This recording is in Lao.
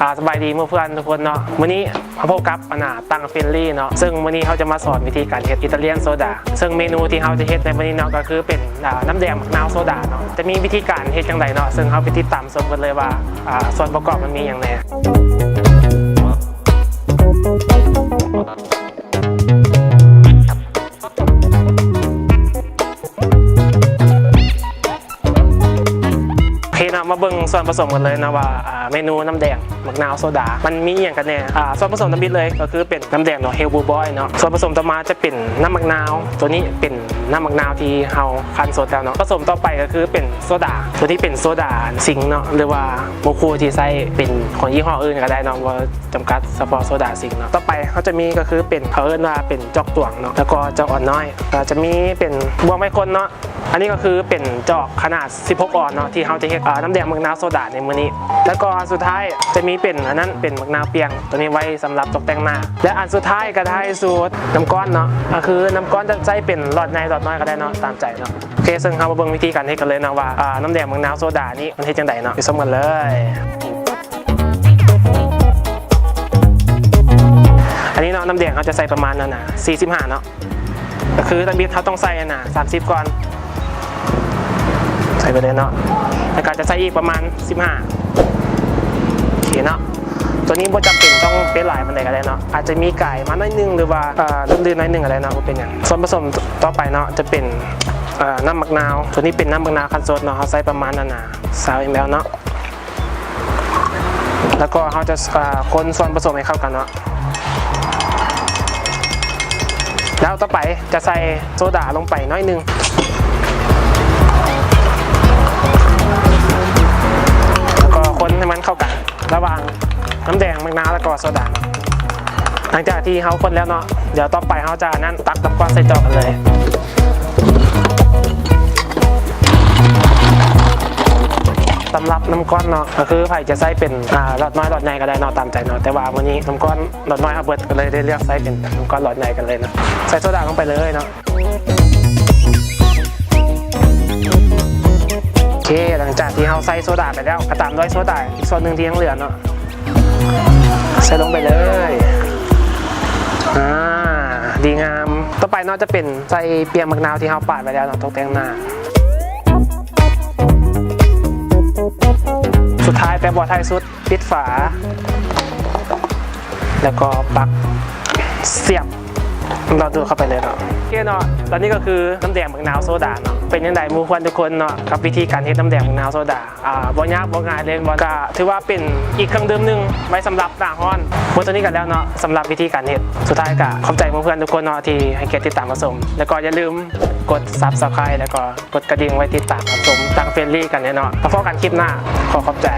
ອ່າ ສະບາຍດີໝູ່ເພື່ອນທຸກຄົນເນາະ. ມື້ນີ້ມາພົບກັບ ອັນນ່າ ຕັງເຟຣນລີເນາະ, ເຊິ່ງມື້ນີ້ເຮົາຈະມາສອນວິທີການເຮັດອິຕາລຽນໂຊດາ. ເຊິ່ງເມນູທີ່ເຮົາຈະເຮັດໃນມື້ນີ້ເນາະ ກໍຄືເປັນ ອ່າ ນ້ຳແດງໝາກນາວໂຊດາເນາະ. ຈະມີວິທີການເຮັດຈັ່ງໃດເນາະ, ເຊິ່ງເຮົາໄປຕິດຕາມຊົມກັນເລີຍວ່າ ອ່າ ສ່ວນປະກອບມັນມີຫຍັງແດ່. ໂອເຄເນາະ, ມາເບິ່ງສ່ວນປະສົມກັນເລີຍເນາະວ່າ ອ່າ ເມນູນ້ຳແດງໝາກນາວໂຊດາ ມັນມີອີ່ຫຍັງກັນແດ່. ອ່າ ສ່ວນປະສົມທຳອິດເລີຍກໍຄືເປັນນ້ຳແດງເນາະ ເຮວບລູບອຍເນາະ. ສ່ວນປະສົມຕໍ່ມາຈະເປັນນ້ຳໝາກນາວ, ໂຕນີ້ເປັນນ້ຳໝາກນາວທີ່ເຮົາຄັ້ນສົດແລ້ວເນາະ. ປະສົມຕໍ່ໄປກໍຄືເປັນໂຊດາ, ໂຕນີ້ເປັນໂຊດາຊິງເນາະ ຫຼືວ່າໂມຄູທີ່ໃຊ້ເປັນຂອງຍີ່ຫໍ້ອື່ນກໍໄດ້ເນາະ, ບໍ່ຈຳກັດສະເພາະໂຊດາຊິງເນາະ. ຕໍ່ໄປເຮົາຈະມີກໍຄືເປັນ ເຂົາເອີ້ນວ່າເປັນຈອກຕວງເນາະ ແລ້ວກໍຈອກອອນນ້ອຍ, ກໍຈະມີເປັນບ່ວງໄມ້ຄົນເນາະ. ອັນນີ້ກໍຄືເປັນຈອກຂະໜາດສິບຫົກອອນເນາະ ທີ່ເຮົາຈະເຮັດ ເອີ ນ້ຳແດງໝາກນາວໂຊດາໃນມື້ນີ້. ແລ້ວກໍອັນສຸດທ້າຍຈະມີເປັນ ອັນນັ້ນເປັນໝາກນາວປ່ຽງ, ໂຕນີ້ໄວ້ສຳລັບຕົກແຕ່ງໜ້າ. ແລະ ອັນສຸດທ້າຍກໍທ້າຍສຸດ ນ້ຳກ້ອນເນາະ, ກໍຄືນ້ຳກ້ອນຈະໃຊ້ເປັນຫຼອດໃຫຍ່ຫຼອດນ້ອຍກໍໄດ້ເນາະ ຕາມໃຈເນາະ. ໂອເຄ ເຊິ່ງເຮົາມາເບິ່ງວິທີການເຮັດກັນເລີຍເນາະວ່າ ອ່າ ນ້ຳແດງໝາກນາວໂຊດານີ້ມັນເຮັດຈັ່ງໃດເນາະ, ໄປຊົມກັນເລີຍ. ອັນນີ້ເນາະ ນ້ຳແດງເຮົາຈະໃສ່ປະມານ ອັນນ່າ ສີ່ສິບຫ້າເນາະ. ກໍຄືທຳອິດເຮົາຕ້ອງໃສ່ ອັນນ່າ ສາມສິບກ່ອນ ໃສ່ໄປເລີຍເນາະ. ແລ້ວກໍຈະໃສ່ອີກປະມານສິບຫ້າ ໂອເຄເນາະ. ໂຕນີ້ບໍ່ຈຳເປັນຕ້ອງເປັນຫຼາຍປານໃດກໍໄດ້ເນາະ, ອາດຈະມີກາຍມາໜ້ອຍໜຶ່ງ ຫຼືວ່າ ເອີ ເລື່ອນໆໜ້ອຍໜຶ່ງກໍໄດ້ເນາະ, ບໍ່ເປັນຫຍັງ. ສ່ວນປະສົມຕໍ່ໄປເນາະ ຈະເປັນ ເອີ ນ້ຳໝາກນາວ, ໂຕນີ້ເປັນນ້ຳໝາກນາວຄັ້ນສົດເນາະ, ເຮົາໃສ່ປະມານ ອັນນ່າ ຊາວເອັມແອລເນາະ. ແລ້ວກໍເຮົາຈະ ເອີ ຄົນສ່ວນປະສົມໃຫ້ເຂົ້າກັນເນາະ. ແລ້ວຕໍ່ໄປຈະໃສ່ໂຊດາລົງໄປໜ້ອຍໜຶ່ງ ແລ້ວກໍຄົນໃຫ້ມັນເຂົ້າກັນລະຫວ່າງນ້ຳແດງໝາກນາວ ແລ້ວກໍໂຊດາ. ຫຼັງຈາກທີ່ເຮົາຄົນແລ້ວເນາະ, ດຽວຕໍ່ໄປເຮົາຈະ ອັນນັ້ນ ຕັກນ້ຳກ້ອນໃສ່ຈອກກັນເລີຍ. ສຳລັບນ້ຳກ້ອນເນາະ ກໍຄືໃຜຈະໃຊ້ເປັນ ອ່າ ຫຼອດນ້ອຍຫຼອດໃຫຍ່ກໍໄດ້ເນາະ ຕາມໃຈເນາະ, ແຕ່ວ່າມື້ນີ້ນ້ຳກ້ອນຫຼອດນ້ອຍເຮົາເບິດ ກໍເລີຍໄດ້ເລືອກໃຊ້ເປັນນ້ຳກ້ອນຫຼອດໃຫຍ່ກັນເລີຍເນາະ. ໃສ່ໂຊດາລົງໄປເລີຍເນາະ. ໂອເຄ ຫຼັງຈາກທີ່ເຮົາໃສ່ໂຊດາໄປແລ້ວ ກໍຕາມດ້ວຍໂຊດາອີກສ່ວນໜຶ່ງທີ່ຍັງເຫຼືອເນາະ. ໃສ່ລົງໄປເລີຍ. ອ່າ ດີງາມ. ຕໍ່ໄປເນາະ ຈະເປັນໃສ່ປ່ຽງໝາກນາວທີ່ເຮົາປາດໄວ້ແລ້ວເນາະ ຕົກແຕ່ງໜ້າ. ສຸດທ້າຍແຕ່ບໍ່ທ້າຍສຸດ ປິດຝາ ແລ້ວກໍປັກສຽບ ລອງດູດເຂົ້າໄປເລີຍເນາະ. ໂອເຄເນາະ, ຕອນນີ້ກໍຄືນ້ຳແດງໝາກນາວໂຊດາເນາະ. ເປັນຈັ່ງໃດໝູ່ເພື່ອນທຸກຄົນເນາະ ກັບວິທີການເຮັດນ້ຳແດງໝາກນາວໂຊດາ? ອ່າ ບໍ່ຍາກບໍ່ງ່າຍເລີຍ, ກໍຖືວ່າເປັນອີກເຄື່ອງດື່ມໜຶ່ງໄວ້ສຳລັບໜ້າຮ້ອນ. ໝົດເທົ່ານີ້ກໍແລ້ວເນາະ ສຳລັບວິທີການເຮັດ. ສຸດທ້າຍກໍຂອບໃຈໝູ່ເພື່ອນທຸກຄົນເນາະ ທີ່ໃຫ້ກຽດຕິດຕາມຮັບຊົມ, ແລ້ວກໍຢ່າລືມກົດ Subscribe ແລ້ວກໍກົດກະດິ່ງໄວ້ຕິດຕາມຮັບຊົມ ຕັງເຟຣນລີກັນແດ່ເນາະ. ມາພໍ້ກັນຄລິບໜ້າ. ຂໍຂອບໃຈ.